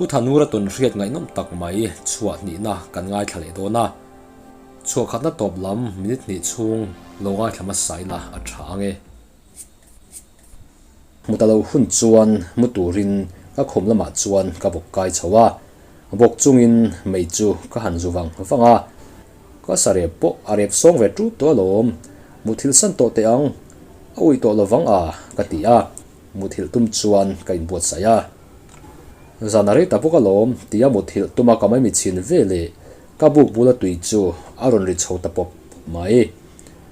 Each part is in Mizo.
Pu Thanura tawn hriat ngaihnawm tak mai chhuah hnihna kan ngaithla leh dawn a. Chhuah khatna tawp lam minute hnih chhung lo ngaithla hmasa ila a tha ang e. Hmu ta lo hun chuan mu turin ka khum lamah chuan ka bawk kai chho a, bawk chungin mei chu ka han zu vang vang a. Ka sa rep pawh a rep sawng ve tut tawh alawm, muthilh san tawh teh ang, a uih tawh lovang a ka ti a, muthilh tum chuan ka inbuatsaih a. Zan a rei ta bawk alawm tia muthilh tuma ka mai mitchhin ve leh ka buk bula tui chu a rawn ri chho ta pawp pawp mai.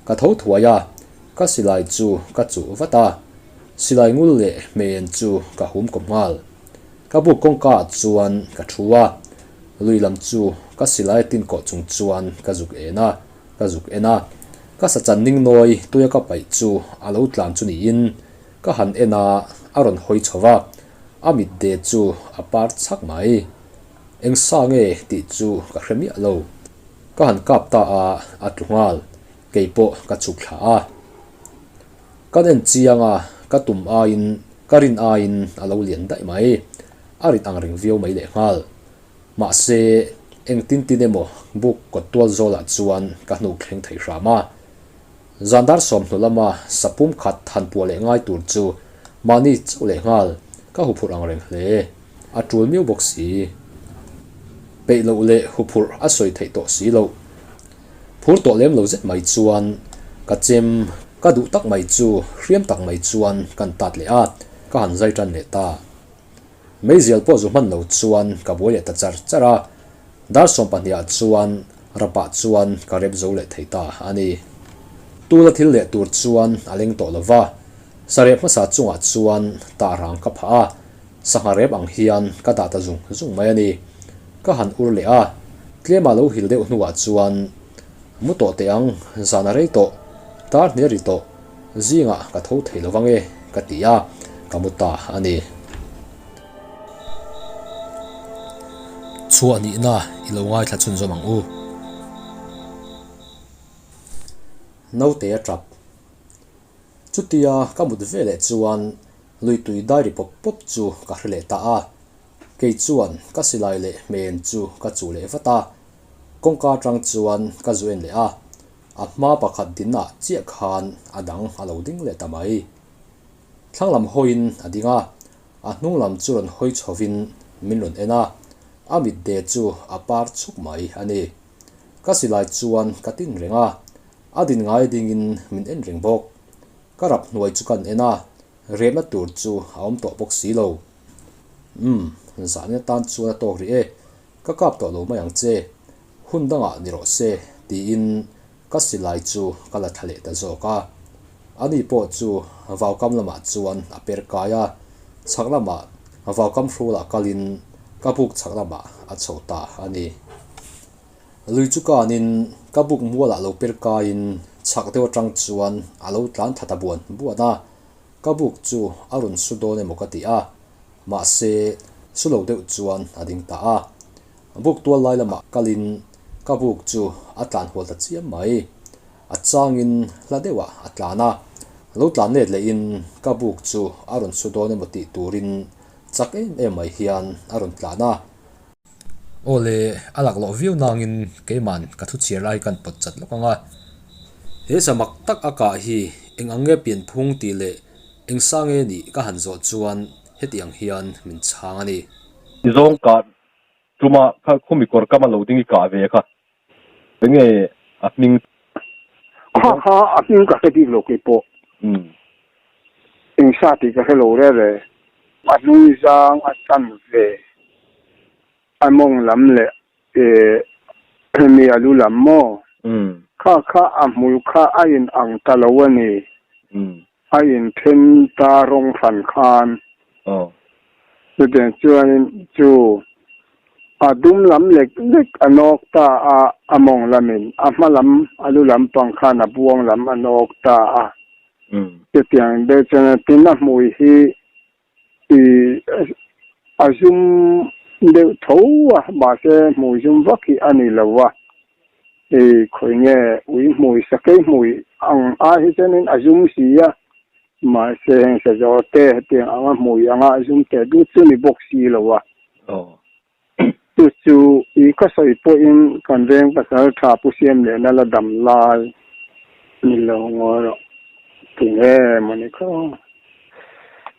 Ka tho thuai a, ka silai chu ka chuh vat a, silai ngul leh hmeihen chu ka hum kawp nghal. Ka buk kawngka ah chuan ka thu a, lui lam chu ka silai tin kawh chung chuan ka zuk en a, ka zuk en a. Ka sachan ning nawi tuia ka paih chu a lo tlan chu niin ka han en a, a rawn hawi chho va, a mit de chu a par chhak mai. Eng sa nge tih chu ka hre miah lo. Ka han kap ta a, a tlu nghal. Kei pawh ka chhuk thla a. Kan en chiang a, ka tum aiin, ka rin aiin a lo lian daih mai. A rit ang reng viau mai lehnghal. Mahse, engtin tin emaw buk kawt tual zawlah chuan ka hnuk thleng thei hram a. Zan dar 20 lama sapum khat than puah leh ngai tur chu mahni chauh lehnghal ka huphurh ang reng hle. A tul miau bawk si. Peih loh leh huphurh a sawi theih tawh si loh. Phur tawh lem lo zet mai chuan ka chem ka duh tak mai chu hriam tak mai chuan kan tat leh a, ka han zai tan leh ta. Meizial pawh zu hman lo chuan ka buai leh ta char char a, dar 12 ah chuan rapah chuan ka rep zo leh thei ta a ni. Tula thil leh tur chuan a leng tawh lo va, sarep hmasa chungah chuan tah rang ka phah a, Sangha rep ang hian ka dah ta zung zung mai a ni. Ka han ur leh a, tlema lo hil deuh hnuah chuan mu tawh teh ang, zan a rei tawh, tar hnial ri tawh, zingah ka tho thei lo vang e, ka ti a, ka mu ta a ni. Chhuah nihna i lo ngaithla chhunzawm ang u. Naute a tap. Chutia ka mut ve leh chuan lui tui dai ri pawp pawp chu ka hre leh ta a, kei chuan ka silai leh hmen chu ka chuh leh vat a, kawngka atang chuan ka zu en leh a, a hma pakhat dinah chiah khan a dang a lo ding leh ta mai. Thlang lam hawiin a ding a, a hnung lam chu rawn hawi chhovin min rawn en a, a mit de chu a par chuk mai a ni. Ka silai chuan ka tin reng a, a din ngai dingin min en reng bawk. Ka rap hnuai chu kan en a, remna tur chu a awm tawh bawk si lo. Umm, zahna tan chuan a tawk rih e, ka kap tawh lo mai ang che, hun dangah ni rawh se, tiin ka silai chu ka la thla leh ta zawk a. Ani pawh chu vaukam lamah chuan a per kai a, chhak lamah vaukam hrulah kalin ka buk chhak lamah a chho ta a ni. Lui chu kanin ka buk mualah lo per kaiin chhak deuh atang chuan a lo tlan thla ta buan buan a, ka buk chu a rawn su dawn emaw ka ti a, mahse su lo deuh chuan a ding ta a. Buk tual lai lamah kalin ka buk chu a tlan hual ta chiam mai. A changin hla deuhah a tlan a, lo tlan let lehin ka buk chu a rawn su dawn emaw tih turin chak em em mai hian a rawn tlan a. Aw le, a laklawh viau nangin keiman ka thu chhiar lai kan pawt chat lawk ang a. He samak tak a kah hi eng ang nge pianphung tih leh eng sa nge nih ka han zawh chuan heti ang hian min chhang a ni. I zawng kah tuma kha khumi kawr kama lo ding i kah ve kha enge a hming? Kha kha a hming ka hre bik lo kei pawh. Eng sa tih ka hre lo reh reh. A hnung zang a tan ve. A mawng lam leh hemi a lu lam maw? Kha kha a hmul kha a in ang ta lo a ni. A in then ta rawng hran khan. Chutiang chuanin chu a dum lam lek lek a nawk ta a, a mawng lamin a hma lam a lu lampang khan a buang lam a nawk ta a. Chutiang deuh chuan tin a hmui hi i a zum deuh tho a, mahse hmui zum vak hi a ni lo a, i khawi nge ui hmui sakei hmui ang ai hi chuanin a zum si a, mahse heng sazawr te hetiang anga hmui anga a zum teh dut chu ni bawk si lo a. Chu chu i ka sawi pawhin kan veng pasal tha Pu Siam lehna la dam lai ni lo ngawi rawh tunge mawni kha aw.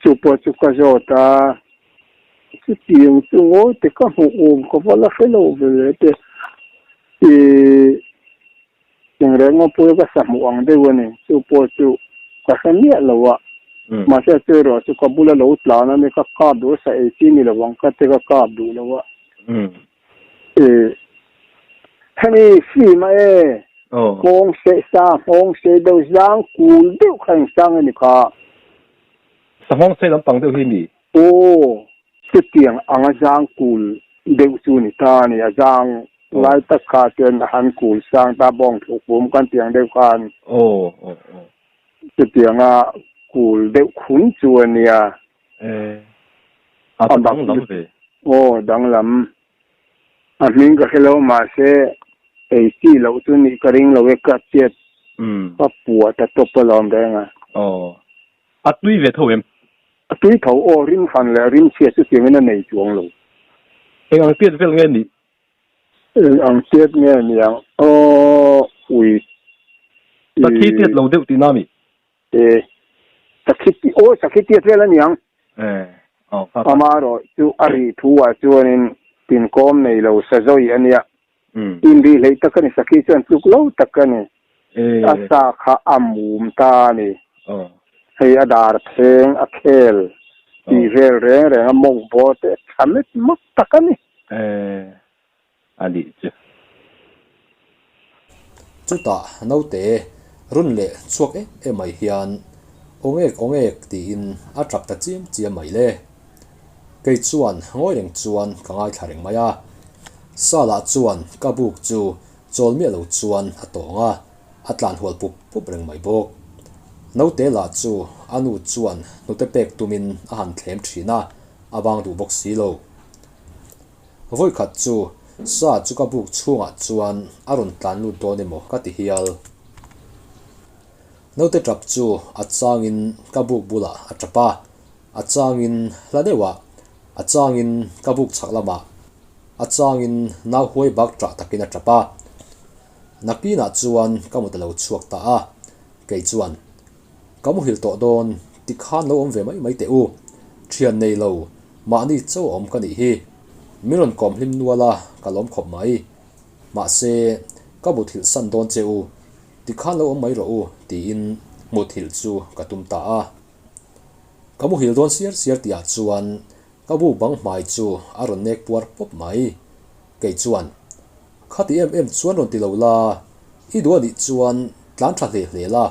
Chu pawh chu ka zawt a, chutiang chu ngawi te ka hmuh awm ka va la hre lo ve le te i Tingreng ngawpui ka sa hmuh ang deuh a ni. Chu pawh chu ka hre miah lo a. Mahse chu erawh chu ka bula lo tlan a ni, ka kap duh a, sa ei chi ni lo ang ka ti ka kap duh lo a. E hemi film a e, nghawng seh sa, nghawng sei deuh zang kul deuh kha eng sang a ni kha. Sa nghawng sei lampang deuh hi mi? Aw, Chutiang anga zang kul deuh chu ni ta a ni. A zang lai tak kha chuan a han kul sang ta bawng thluk pum kan tih ang deuh khan chutianga kul deuh khun chu a nia. A danglam ve. Aw, danglam. A hming ka hre lo mahse ei chi loh chu nih ka ring lo e ka chiat ka pua ta tawp alawm reng a. A tui ve tho em? A tui tho aw, rim hran leh rim chhia chu tiangin a nei chuang lo. Eng ang tiat vel nge nih? Eng ang tiat nge ni ang aw ui. Sakhi tiat lo deuh tihna mi? E, sakhi ti aw sakhi tiat vel a ni ang. E, aw kha kha. Amaherawh chu a rih thu ah chuanin tinkawm nei lo sazawi a nia. Inrih hleih tak a ni, sakhi chuan tluk lo tak a ni. A sa kha a mum ta a ni. Hei a dar pheng, a khel tih vel reng reng a mawng bawr te a tha met mak tak a ni. A nih chu. Chutah naute run leh chhuak em em mai hian awngek awngek tiin a tap ta chiam chiam mai le. Kei chuan ngawi reng chuan ka ngaithla reng mai a. Sala chuan ka buk chu chawl miah lo chuan a tawng a, a tlan hual pup pup reng mai bawk. Naute lah chu a nu chuan hnute pek tumin a han thlem thin a, a bang duh bawk si lo. Vawikhat chu sa chu ka buk chhungah chuan a rawn tlan lut dawn emaw ka ti hial. Naute tap chu a changin ka buk bulah a tap a, A changin hla deuhah, a changin ka buk chhak lamah, a changin nau huai bak ṭah takin a ṭap a. Nakinah chuan ka mut a lo chhuak ta a, kei chuan, Ka muhil tawh dawn, tikhan lo awm ve mai mai teh u, ṭhian nei lo, mahni cho awm ka nih hi. Min rawn kawm hlim nual a, ka lawm khawp mai. Mahse, ka muthilh san dawn che u, tikhan lo awm mai rawh u, tiin muthilh chu ka tum ta a. Ka muhil dawn siar siar tihah chuan ka bu bang hmai chu a rawn nek puar pawp mai. Kei chuan, Khati em em chuan rawn ti lo la, i duh anih chuan tlan tha hle hle la,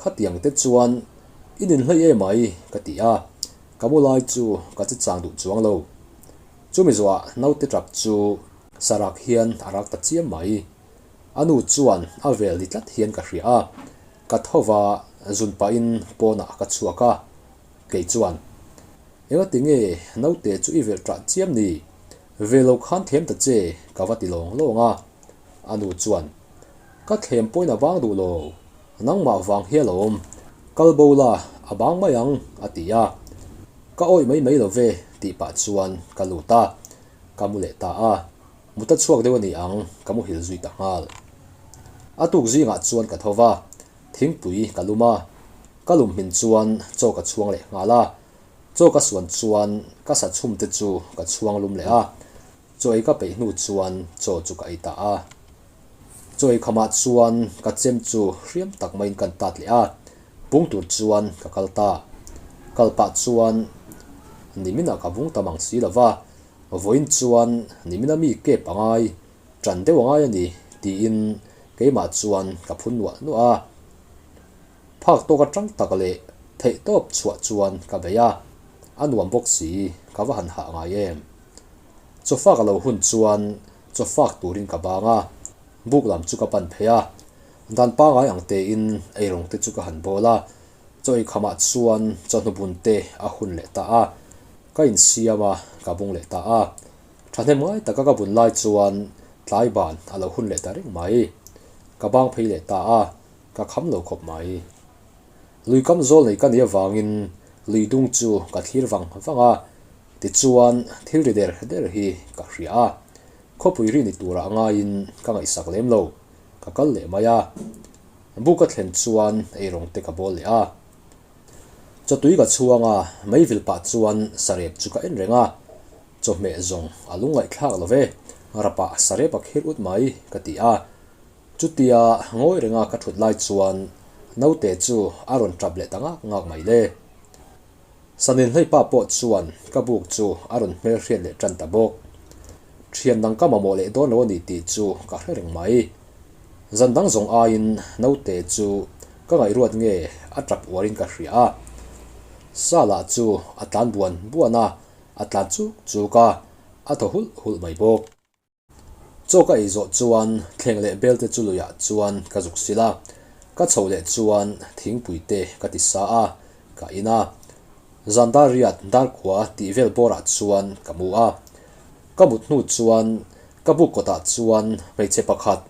khatiang te chuan i nin hlei em mai, ka ti a, ka mu lai chu ka chi chang duh chuang lo. Chumi zawhah naute tap chu sarak hian a rak ta chiam mai. A nu chuan a vel ni tlat hian ka hria a, Ka tho va, zun pahin pawnah ka chhuak a, kei chuan, Engati nge naute chu i velh ṭah chiam ni? Ve lo khan thlem ta che, ka va ti lawng lawng a. A nu chuan, Ka thlem pawhin a bang duh lo, nangmah vang hi alawm, kal bo la, a bang mai ang, a ti a. Ka awih mai mai lo ve, tih pah chuan ka lut a, ka mu leh ta a. Mut a chhuak deuh a ni ang, ka muhil zui ta nghal. A tuk zingah chuan ka tho va, thingpui ka lum a, ka lum hmin chuan chaw ka chhuang leh nghal a, chaw ka suan chuan ka sa chhum te chu ka chhuang lum leh a, chaw ei ka peih hnu chuan chaw chu ka ei ta a. Chaw ei khamah chuan ka chem chu hriam tak maiin kan tat leh a, pung tur chuan ka kal ta. Kal pah chuan niminah ka vung tam ang si lo va, Vawiin chuan nimina mi kep a ngai, ṭan deuh a ngai a ni, tiin keimah chuan ka phun nuah nuah a. Phak tawk aṭang tak leh theihtawp chhuah chuan ka bei a, a nuam bawk si, ka va han hah ngai em. Chawfak a lo hun chuan chawfak turin ka bang a, buk lam chu ka pan phei a, dan pangai ang tein eirawng te chu ka han bawl a, chaw eikhamah chuan chawhnu bun te a hun leh ta a. Ka insiam a, ka bung leh ta a. Thahnem ngai taka ka bun lai chuan tlai ban a lo hun leh ta reng mai. Ka bang phei leh ta a, ka kham lo khawp mai. Lui kam zawl nei ka nih avangin lui dung chu ka thlir vang vang a. Tichuan, thil ri der der hi ka hria a, khawpui ri ni turah ngaiin ka ngaihsak lem lo, ka kal leh mai a. Buk a thlen chuan eirawng te ka bawl leh a. Chawtui ka chhuang a, meivil pah chuan sarep chu ka en reng a, chawhmeh zawng a lungngaihthlak lo ve, rapah sarep a khir ut mai ka ti a. Chutia ngawi renga ka thut lai chuan naute chu a rawn tap leh ta ngak ngak mai le. Sanin hleipa pawh chuan ka buk chu a rawn hmelhriat leh tan ta bawk. Thian dang ka mamawh leh dawn lo a ni tih chu ka hre reng mai. Zan dang zawng aiin naute chu ka ngaihruat nge a tap uarin ka hria a. Sa lah chu a tlan buan buan a, a tlan chuk chuk a, a thaw hulh hulh mai bawk. Chaw ka ei zawh chuan thleng leh bel te chu luiah chuan ka zuk sil a, ka chho leh chuan thingpui te ka ti sa a, ka in a. Zan dar riat dar khua tih vel bawrah chuan ka mu a. Ka mut hnu chuan ka buk kawtah chuan hmeichhe pakhat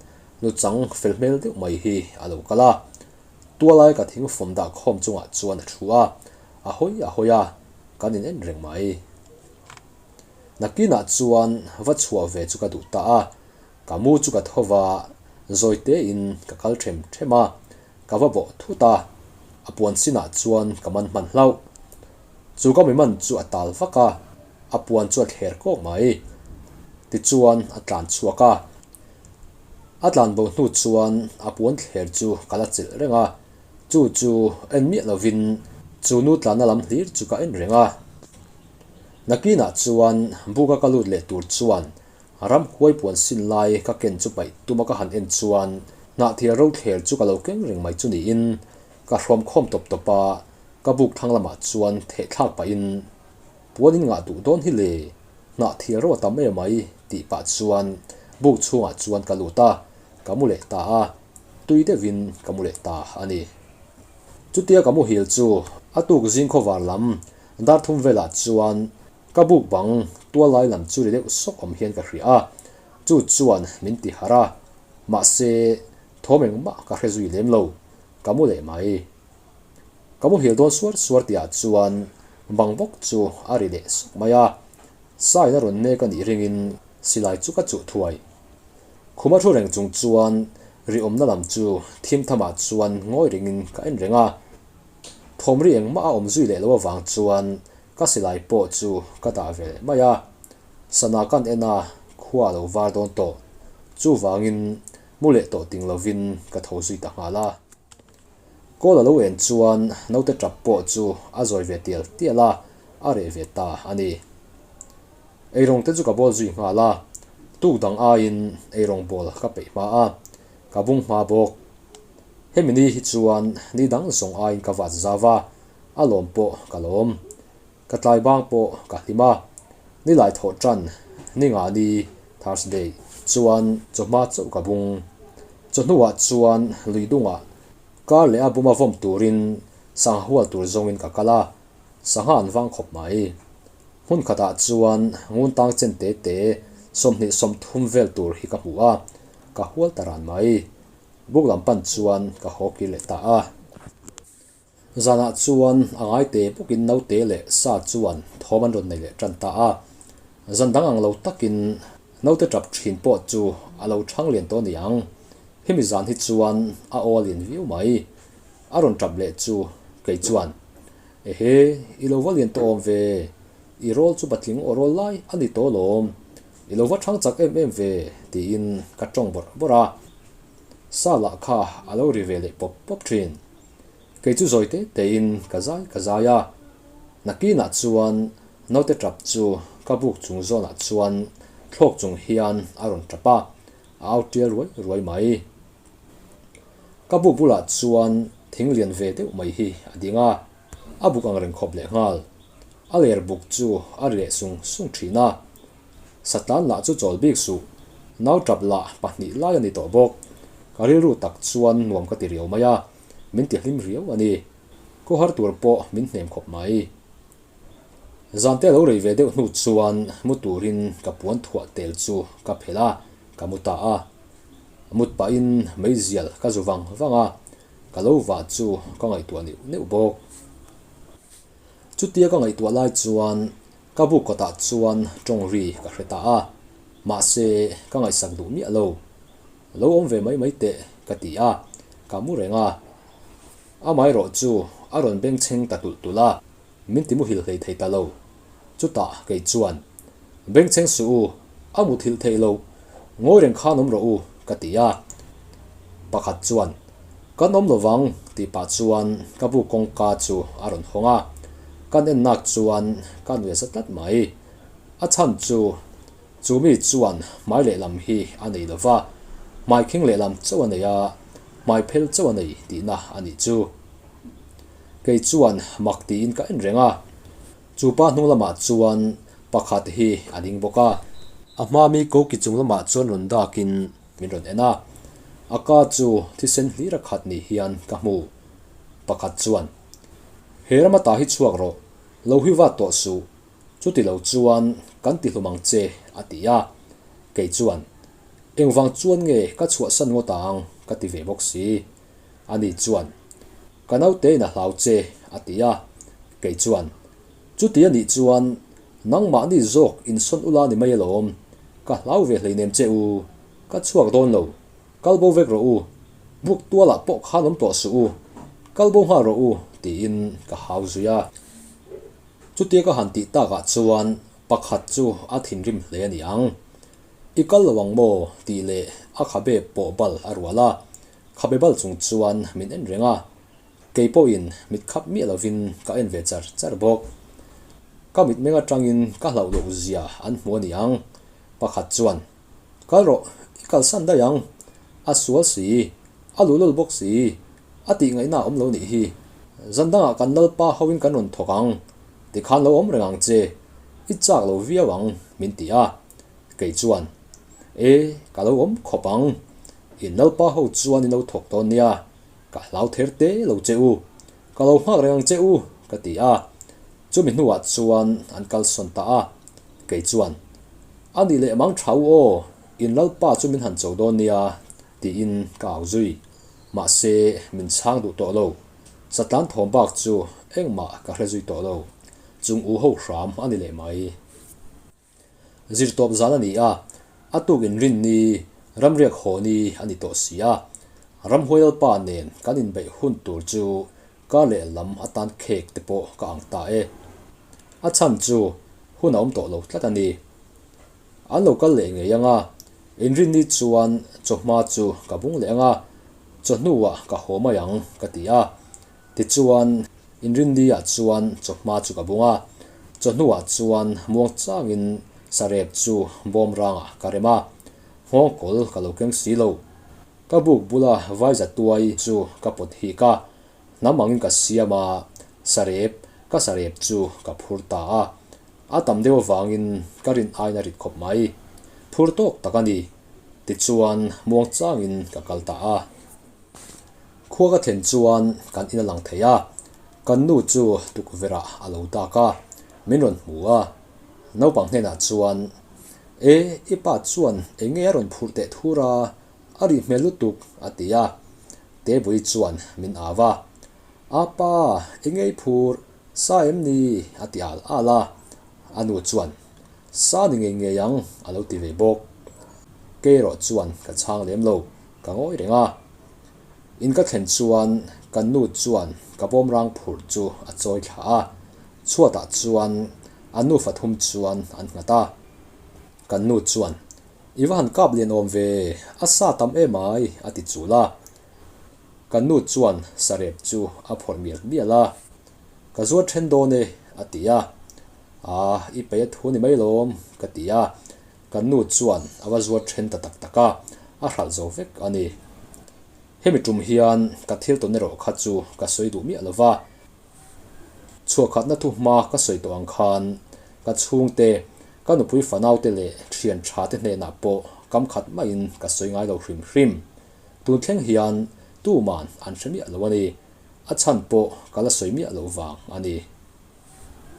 nuchang fel hmel deuh mai hi a lo kal a. Tualai ka thingfawm dah khawm chungah chuan a thu a, a hawi a hawi a, kan in en reng mai. Nakinah chuan va chhuah ve chu ka duh ta a, ka mu chu ka tho va, zawi tein ka kal them them a, ka va bawh thut a, a puan sinah chuan ka man hman hlauh. Chu ka mi man chu a tal vak a, a puan chu a thler kawk mai. Tichuan a tlan chhuak a, a tlan bo hnu chuan a puan thler chu ka la chelh reng a, chu chu en miah lovin chu nu tlanna lam hlir chu ka en reng a. Nakinah chuan buka ka lut leh tur chuan ramhuai puan sin lai ka ken chu paih tuma ka han en chuan hnahthial rothler chu ka lo keng reng mai chu niin ka hrawm khawm tawp tawp a, ka buk thlang lamah chuan theh thlak pahin puan in ngah duh dawn hi le, hnahthial ro a tam em mai tih pah chuan buk chhungah chuan ka lut a, ka mu leh ta a, tui deuhin ka mu leh ta a ni. Chutia ka muhil chu a tuk zing khawvar lam Dar thum velah chuan ka buk bang tual lai lam chu ri deuh sawk awm hian ka hria a, chu chuan min ti harh a, mahse thawm engmah ka hre zui lem lo, ka mu leh mai. Ka muhil dawn suar suar tihah chuan bang bawk chu a ri leh sawk mai a, sain a rawn nek a nih ringin silai chu ka chuh thuai. Khuma thu reng chung chuan ri awmna lam chu thim thamah chuan ngawi ringin ka en reng a. Thawmri engmah a awm zui leh lo avang chuan ka silai pawh chu ka dah ve leh mai a, sana kan en a, khua a lo var dawn tawh. Chuvangin mu leh tawh ting lovin ka tho zui ta nghal a. Kawl a lo en chuan naute tap pawh chu a zawi ve tial tial a, a reh ve ta a ni. Eirawng te chu ka bawl zui nghal a, tuk dang aiin eirawng bawl ka peih hma a, ka bung hma bawk. Hemi ni hi chuan ni dang zawng aiin ka vat zau a, a lawm pawh ka lawm. Ka tlai bang pawh ka hlim a, ni lai thawh tan ni nga ni, Thursday, chuan chawhma chauh ka bung. Chawhnuah chuan lui dungah kar leh a buma vawm turin sangha hual tur zawngin ka kal a, sangha an vang khawp mai. Hmun khatah chuan ngun tang chen te te 20 30 vel tur hi ka hmu a, ka hual ta ran mai. Buk lam pan chuan ka haw kir leh ta a. Zanah chuan a ngai te bawkin naute leh sa chuan thawm an rawn nei leh tan ta a. Zan dang ang lo takin naute tap thin pawh chu a lo thang lian tawh niang. Hemi zan hi chuan a aw a lian viau mai. A rawn tap leh chu kei chuan, Ehe, i lo va lian tawh awm ve. I rawl chu patling aw rawl lai a ni tawh lawm. I lo va thang chak em em ve, tiin ka tawng bawrh bawrh a. Sa lah kha a lo ri ve leh pawp pawp thin. Kei chu zawi te tein ka zai ka zai a. Nakinah chuan naute tap chu ka buk chung zawnah chuan thlawk chung hian a rawn tap a, a au tial ruai ruai mai. Ka buk bulah chuan thing lian ve deuh mai hi a ding a, a buk ang reng khawp leh nghal. A ler buk chu a ri leh sung sung thin a. Satan lah chu chawl bik suh, nau tap lah pahnih lai a ni tawh bawk. Ka rilru tak chuan nuam ka ti riau mai a, min ti hlim riau a ni. Khawhar tur pawh min hnem khawp mai. Zante lo rei ve deuh hnu chuan mu turin ka puan thuah tel chu ka phelh a, ka mu ta a. Mut pahin meizial ka zu vang vang a, ka lo vah chu ka ngaihtuah neuh neuh bawk. Chutia ka ngaihtuah lai chuan. Ka buk kawtah chuan tawng ri ka hre ta a, mahse ka ngaihsak duh miah lo. Lo awm ve mai mai teh ka ti a, ka mu reng a. Amaherawh chu a rawn bengchheng ta tulh tulh a, min ti muhil hlei thei ta lo. Chutah kei chuan, Bengchheng suh u, a muthilh theih loh, ngawi reng khan awm rawh u, ka ti a. Pakhat chuan, Kan awm lovang, tih pah chuan ka bu kawngka chu a rawn hawng a. Kan en nak chuan ka nuih a za tlat mai. A chhan chu, chu mi chuan hmai lehlam hi a nei lo va, hmai khing lehlam chauh a nei a, hmai phel chauh a nei tihna a nih chu. Kei chuan mak tiin ka en reng a, chu pa hnung lamah chuan pakhat hi a ding bawk a. A hma mi koki chung lamah chuan rawn dakin min rawn en a, a ka chu thisen hlir a khat ni hian ka hmu. Pakhat chuan, He rama ta hi chhuak rawh, lo hi vat tawh suh, chuti lo chuan kan ti hlum ang che, a ti a. Kei chuan, Engvang chuan nge ka chhuahsan ngawt ang? ka ti ve bawk si. Ani chuan, Ka naute in a hlau che, a ti a. Kei chuan, Chuti a nih chuan nangmahni zawk insawn ula ni mai alawm, ka hlau ve hleinem che u, ka chhuak dawn lo, kal bo vek rawh u, buk tualah pawh khan awm tawh suh u, kal bo nghal rawh u, tiin ka hau zui a. Chutia ka han tih takah chuan pakhat chu a thinrim hle a ni ang. I kal lo ang maw? tih leh a khabe pawh bal a rual a, Khabe bal chung chuan min en reng a, kei pawhin mit khap miah lovin ka en ve char char bawk. Ka mitmeng atangin ka hlauh loh zia an hmu a ni ang. Pakhat chuan, Kal rawh, i kalsan daih ang. A sual si, a luhlul bawk si, a tih ngaihna a awm lo nih hi. Zan dangah kan lalpa hoin kan rawn thawk ang, tikhan lo awm reng ang che, i chak lo viau ang, min ti a. Kei chuan, E, ka lo awm khawp ang. In lalpa ho chuan in lo thawk dawn nia, ka hlau ther te lo che u. Ka lo nghak reng ang che u, ka ti a. Chumi hnuah chuan an kalsawn ta a. Kei chuan, A nih leh mang tha u aw, in lalpa chu min han cho dawn nia, tiin ka au zui. Mahse, min chhang duh tawh lo. Satlan thawm bak chu engmah ka hre zui tawh lo. Chung u ho hram a ni leh mai. Zirtawp zan a ni a, a tuk inrin ni, ramriak haw ni a ni tawh si a. Ramhuai Lalpa nen kan inbeih hun tur chu kar leh lam atan khek te pawh ka ang ta e. A chhan chu hun a awm tawh lo tlat a ni. An lo kal leh ngei ang a, inrin ni chuan chawhma chu ka bung leh ang a, chawhnuah ka haw mai ang ka ti a. Tichuan, Inrinni-ah chuan chawhma chu ka bung a, chawhnuah chuan muang changin sarep chu bawm rangah ka rem a, nghawngkawl ka lo keng si lo. Ka buk bula vaiza tuai chu ka pawt hik a, hnam angin ka siam a, sarep ka sarep chu ka phur ta a. A tam deuh avangin ka rin aina rit khawp mai. Phur tawk tak a ni. Tichuan, muang changin ka kal ta a. Khua ka thlen chuan kan in a lang thei a, kan nu chu tukverh ah a lo dak a, min rawn hmu a. Naupang hnenah chuan, E, i pa chuan eng nge a rawn phurh teh thur a, a rih hmel lutuk, a ti a. Tebui chuan min au a, A pa, eng nge i phurh, sa em ni? a ti al al a. A nu chuan, Sa ni ngei ngei ang, a lo ti ve bawk. Kei erawh chuan ka chhang lem lo, ka ngawi reng a. In ka thlen chuan kan nu chuan ka bawmrang phurh chu a chawi thla a, chhuatah chuan an nufa thum chuan an nghat a. Kan nu chuan, I va han kap lian awm ve, a sa tam em ai, a ti chul a. Kan nu chuan sarep chu a phawrh mial mial a, Ka zuar then dawn e, a ti a. Aa, i peih a thu ni mai lawm, ka ti a. Kan nu chuan a va zuar then ta tak tak a, a hralh zo vek a ni. Hemi tum hian ka thil tawn erawh kha chu ka sawi duh miah lo va. Chhuahkhatna thu hma ka sawi tawh ang khan ka chhungte, ka nupui fanaute leh thian tha te hnenah pawh kam khat maiin ka sawi ngai lo hrim hrim. Tun thleng hian tuman an hre miah lo a ni. A chhan pawh ka la sawi miah loh vang a ni.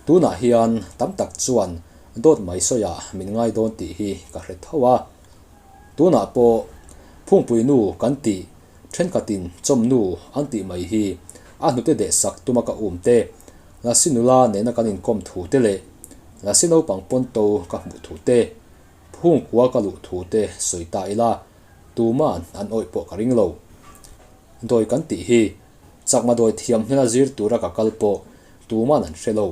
Tunah hian tam tak chuan dawt mai sawiah min ngai dawn tih hi ka hre tho a. Tunah pawh Phungpui nu kan tih thenkhatin chawm nu an tih mai hi a hnute deh sak tuma ka um te, Lasi nula nena kan inkawm thu te leh Lasi naupang pawnto ka hmuh thu te, phungkua ka luh thu te sawi ta ila, tuma'n an awih pawh ka ring lo. Dawi kan tih hi chakma dawi thiam hnena zir tura ka kal pawh tuma'n an hre lo.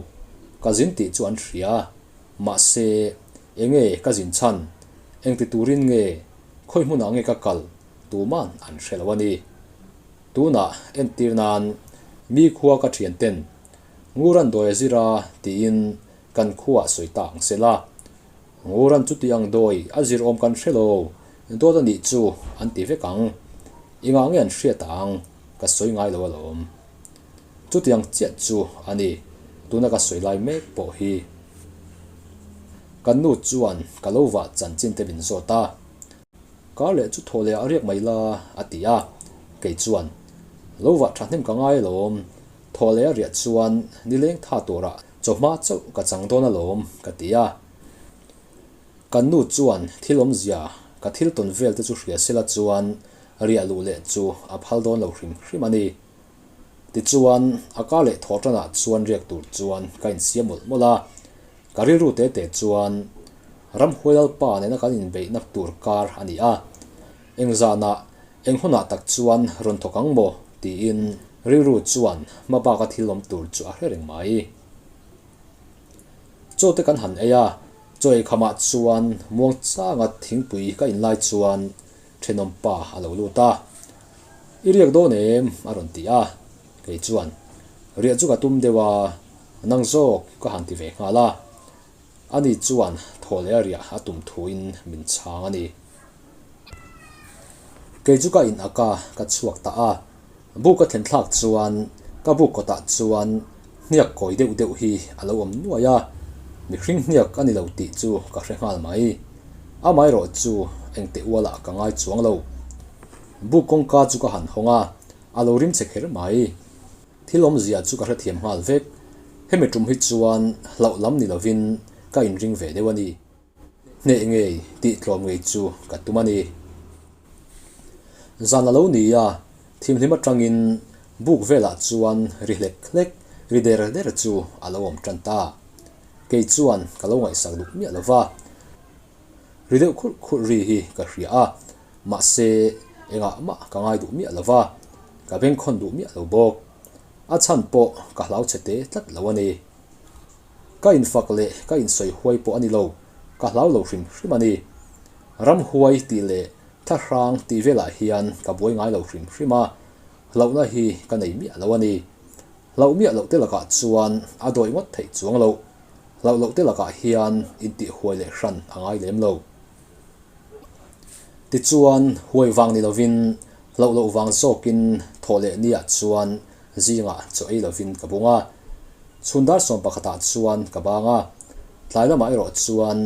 Ka zin tih chu an hria. Mahse, enge ka zin chhan? Engti turin nge? Khawi hmunah nge ka kal? Tuma'n an hre lo a ni. Tunah entir nan mi khua ka thian ten Nguran dawi a zir a tiin kan khuaah sawi ta ang sela. Nguran chuti ang dawi a zir awm kan hre lo, dawt a nih chu an ti vek ang. Engah nge an hriat ang ka sawi ngai lo alawm. Chutiang chiah chu a ni tuna ka sawi lai mek pawh hi. Kan nu chuan ka lo vah chanchin te min zawt a. Kar leh chu thaw leh ah riak mai la a ti a, kei chuan lo vah thahnem ka ngai alawm, thaw leh a riah chuan nileng tha turah chawhma chauh ka chang dawn alawm ka ti a. Kan nu chuan thil awmzia ka thil tawn vel te chu hria sela chuan riah luh leh chu a phal dawn lo hrim hrim a ni. Tichuan a kar leh thaw tanah chuan riak tur chuan ka insiam mawlh mawlh a, Ka rilru te te chuan Ramhuai Lalpa nena kan inbeihna tur kar a ni a, eng zanah, eng hunah tak chuan rawn thawk ang maw? tiin rilru chuan hma baka thil awm tur chu a hre reng mai. Chaw te kan han ei a, chaw ei khamah chuan muang changa thingpui ka inlai chuan thenawm pa a lo lut a, I riak dawn em? a rawn ti a, kei chuan riah chu ka tum deuh a, Nang zawk ka han ti ve nghal a, ani chuan thaw leh a riah a tum thuin min chhang a ni. Kei chu ka in ak a, ka chhuak ta a, buk ka thlen thlak chuan ka buk kawtah chuan hniak kawi deuh deuh hi a lo awm nuai a, mihring hniak a ni lo tih chu ka hre nghal mai. Amaherawh chu engteh ualah ka ngai chuang lo. Buk kawngka chu ka han hawng a, a lo rim che kher mai. Thil awmzia chu ka hrethiam nghal vek. Hemi tum hi chuan hlauh lam ni lovin ka inring ve deuh a ni. Hneh ngei tih tlawm ngei chu ka tum a ni. Zan a lo ni a, thimhlim atangin buk velah chuan ri hlek hlek, ri der der chu a lo awm tan ta. Kei chuan ka lo ngaihsak duh miah lo va. Ri deuh khurh khurh ri hi ka hria a, mahse engah mah ka ngai duh miah lo va, ka bengkhawn duh miah lo bawk. A chhan pawh ka hlau chhe te tlat lo a ni. Ka infak leh ka insawi huai pawh a ni lo, ka hlau lo hrim hrim a ni. Ramhuai tih leh thlahrang tih velah hian ka buai ngai lo hrim hrim a, hlauhna hi ka nei miah lo a ni. Hlauh miah loh te lakah chuan a dawih ngawt theih chuang loh. Hlauh loh te lakah hian intih huai leh hran a ngai lem lo. Tichuan, huai vang ni lovin, hlauh loh vang zawkin thawh leh niah chuan zingah chaw ei lovin ka bung a. Chhun dar sawm pakhatah chuan ka bang a, tlai lamah erawh chuan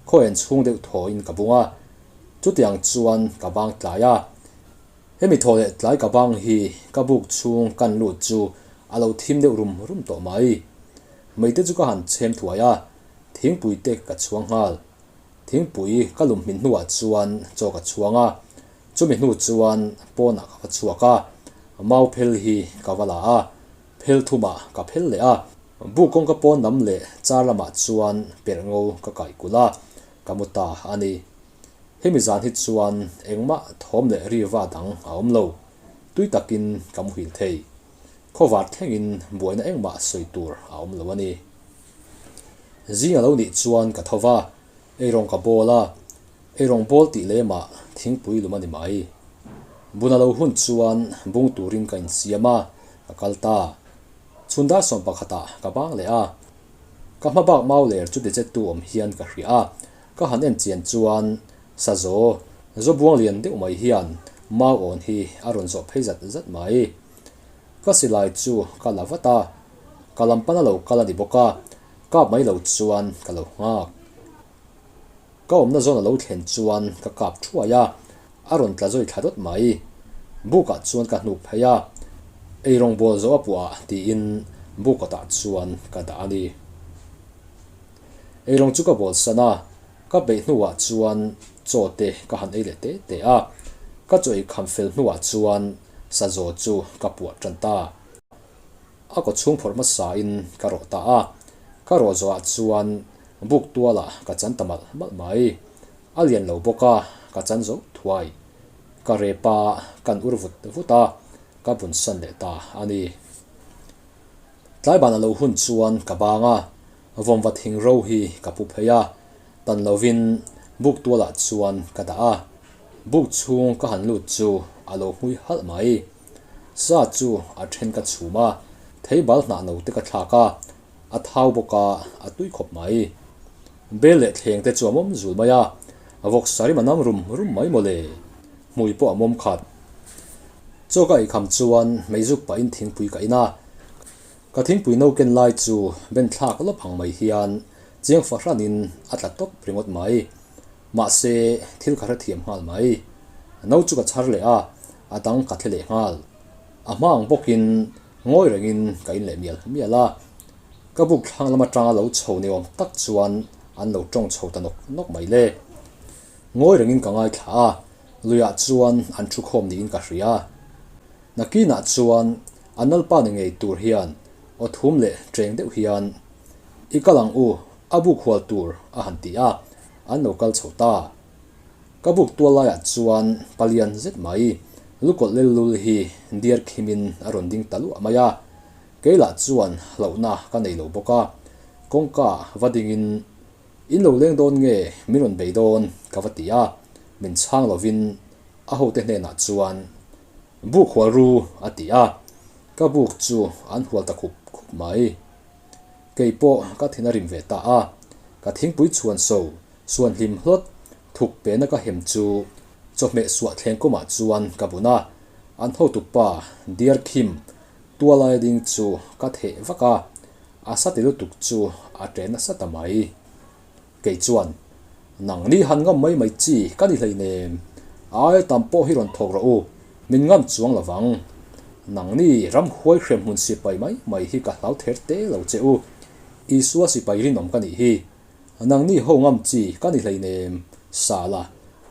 khawian chhung deuh thawin ka bung a. Chutiang chuan ka bang tlai a. Hemi thaw leh tlai ka bang hi ka buk chhung kan lut chu a lo thim deuh rum rum tawh mai. Meite chu ka han chhem thuai a, thingpui te ka chhuang nghal. Thingpui ka lum hmin hnuah chuan chaw ka chhuang a, chumi hnu chuan pawnah ka va chhuak a, mau phel hi ka va la a, phel thumah ka phel leh a. Buk kawngka pawn lam leh char lamah chuan perh ngo ka kaih kulh a, ka mu ta a ni. Hemi zan hi chuan engmah thawm leh riva dang a awm lo, tui takin ka muhil thei. Khawvar thlengin buaina engmah sawi tur a awm lo a ni. Zing a lo nih chuan ka tho va, eirawng ka bawl a, eirawng bawl tih lemah thingpui lum a ni mai. Bun a lo hun chuan bung turin ka insiam a, ka kal ta. Chhun dar sawm pakhatah ka bang leh a, ka hma bak mau ler chu tichetu awm hian ka hria a, ka han en chian chuan sazaw zawbuang lian deuh mai hian mau awn hi a rawn zawh phei zat zat mai. Ka silai chu ka la vat a, ka lam pana lo kal a ni bawk a, kap mai lo chuan ka lo nghak. Ka awmna zawn a lo thlen chuan ka kap thuai a, a rawn tla zawi thla dawt mai. Bukah chuan ka hnuk phei a, eirawng bawl zawh a puah ah tiin buk kawtah chuan ka dah a ni. Eirawng chu ka bawl san a, ka beih hnuah chuan chaw te ka han ei leh te te a, ka chaw ei kham fel hnuah chuan sazaw chu ka puah tan ta. A kaw chhung phawrh hmasain ka rawh ta a, ka rawh zawhah chuan Buk tualah ka chan ta malh malh mai. A lian lo bawk a, ka chan zo thuai. Ka rep a, kan ur vut vut a, ka bun san leh ta a ni. Tlaiban a lo hun chuan ka bang a, vawmva thing ro hi ka pu phei a, tan lovin buk tualah chuan ka dah a. Buk chhung ka han lut chu a lo hmui halh mai. Sa chu a then ka chhum a, theibal hnah no te ka thlak a, a thau bawk a, a tui khawp mai. Bel leh thleng te chu a mawm zul mai a, vawksa rim a nam rum rum mai mawle. Hmui pawh a mawm khat. Chaw ka eikham chuan meizuk pahin thingpui ka in a, ka thingpui no ken lai chu ben thlak lawp ang mai hian chiang fahranin a tla tawp ringawt mai. Mahse, thil ka hrethiam nghal mai. No chu ka chhar leh a, a dang ka thle leh nghal. A hma ang bawkin ngawi rengin ka in leh mial mial a. Ka buk thlang lam atanga lo chho ni awm tak chuan an lo tawng chho ta nawk nawk mai le. Ngawi rengin ka ngaithla a, luiah chuan an thu khawm niin ka hria. Nakinah chuan an lalpa ni ngei tur hian aw thum leh ṭeng deuh hian, I kal ang u, a buk hual tur a han ti a, an lo kal chho ta. Ka buk tual laiah chuan palian zet mai, lukawlh lel lul hi diar khimin a rawn ding ta luah mai a. Kei lah chuan hlauhna ka nei lo bawk a, kawngka va dingin, In lo leng dawn nge min rawn bei dawn? ka va ti a, min chhang lovin a hote hnenah chuan, Buk hual ru a ti a, ka buk chu an hual ta khup khup mai. Kei pawh ka thin a rim ve ta a, ka thingpui chhuan so suan hlim hlawt thuk pena ka hem chu chawhmeh suah thleng kawmah chuan ka bun a, an hotupa Diar Khim tualai ding chu ka theh vak a, a sa ti lutuk chu a ṭe nasa ta mai. Kei chuan, Nang ni han ngam mai mai chi ka ni hleinem, ai tam pawh hi rawn thawk rawh u, min ngam chuang lo vang. Nang ni ramhuai hrem hmun sipai mai mai hi ka hlau ther te lo che u, Isua sipai rinawm ka nih hi. Nang ni ho ngam chi ka ni hleinem, Sala,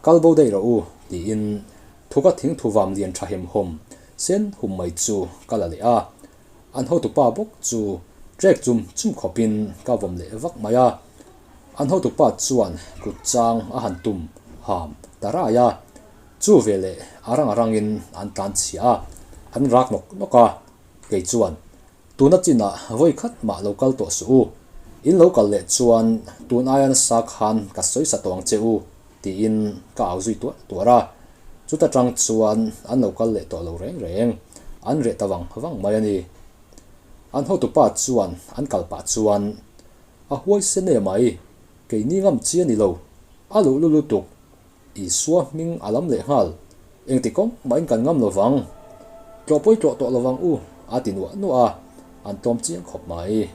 kal bo daih rawh u, tiin thuka thingthu vam lian tha hemhawm sen hum mai chu ka la leh a. An hotupa bawk chu trek chum chum khawpin ka vawm leh vak mai a. An hotupa chuan kut chang a han tum ham ta rai a. Chu veleh a rang a rangin an tlan chhia a, an rak nawk nawk a. Kei chuan, Tuna chinah vawi khat mah lo kal tawh suh u. In lo kal leh chuan tun aia nasa khan ka sawi sa tawh ang che u, tiin ka au zui tuarh tuarh a. Chuta tang chuan an lo kal leh tawh lo reng reng, an reh ta vang vang mai a ni. An hotupa chuan an kal pah chuan, A huaisen e mai, keini ngam chi a ni lo, a luh lu lutuk, Isua hming a lam leh nghal, engti kawng mahin kan ngam lo vang, tlawh pawi tlawh tawh lo vang u, a ti nuah nuah a, an tlawm chiang khawp mai.